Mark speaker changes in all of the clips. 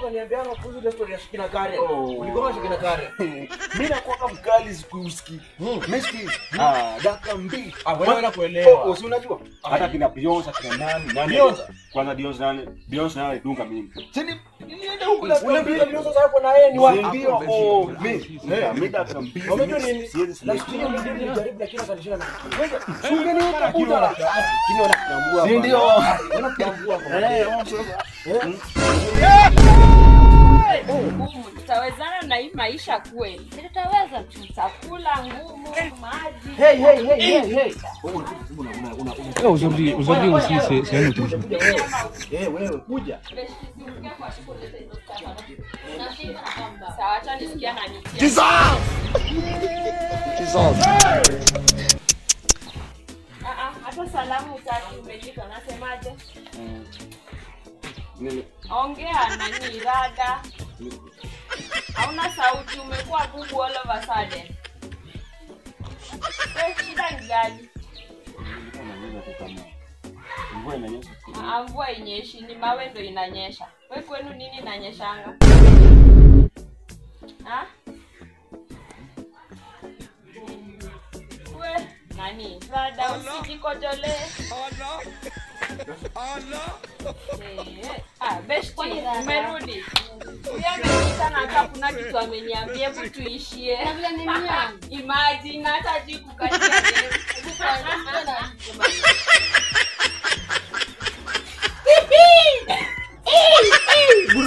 Speaker 1: unaniambianga kuhusu ile story ya Shikina Karen. Ulikuwa Shikina Karen.
Speaker 2: Mimi nakuwa mkali siku usikii. Mimi sikii. Dakika mbili.
Speaker 1: Wewe unakuelewa.
Speaker 2: Oh, si unajua? Hata kina Beyonce kina nani? Nani?
Speaker 1: Beyonce.
Speaker 2: Kwanza Beyonce nani? Beyonce nani dunga mimi. Si niende huko
Speaker 1: la ule Beyonce sasa kwa na yeye ni wapi?
Speaker 2: Ndio. Oh, mimi. Mimi dakika mbili.
Speaker 1: Unajua nini? Last year nilijaribu lakini akanishinda na.
Speaker 2: Wewe ungeniita buda. Lakini wanakutambua. Si ndio?
Speaker 1: Wanakutambua.
Speaker 3: Ngumu, tutawezana na hii maisha kweli?
Speaker 4: Tutaweza tu.
Speaker 3: Chakula ngumu, maji.
Speaker 1: Hey hey hey hey hey.
Speaker 5: Aujourd'hui, aujourd'hui aussi c'est un autre jour.
Speaker 1: Wewe kuja.
Speaker 3: Sawa, acha nisikia na nitia.
Speaker 2: Jesus! Jesus.
Speaker 3: Hata salamu utaki umelika, nasemaje?
Speaker 2: Nini?
Speaker 3: Ongea nani rada. Hauna sauti, umekuwa bubu all of a sudden. Shida ni gani?
Speaker 2: Mvua inanyesha.
Speaker 3: Mvua inyeshi, ni mawe ndo inanyesha. Wewe kwenu nini inanyeshanga? Ha? We nani? Rada usijikojole. Beshti, umerudi. Huyu ameniita na hata kuna kitu ameniambia, hebu tuishie. Imagine hata hajui kukatia demu.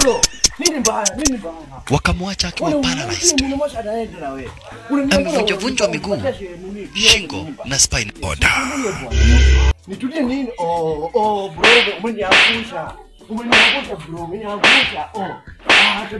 Speaker 1: Bro, nini mbaya? Nini mbaya?
Speaker 6: Wakamwacha akiwa paralyzed. Amevunjavunjwa miguu, shingo na spine cord.
Speaker 1: Nitulie nini? Oh bro, umeniangusha. Umeniangusha bro, umeniangusha. Oh. Hata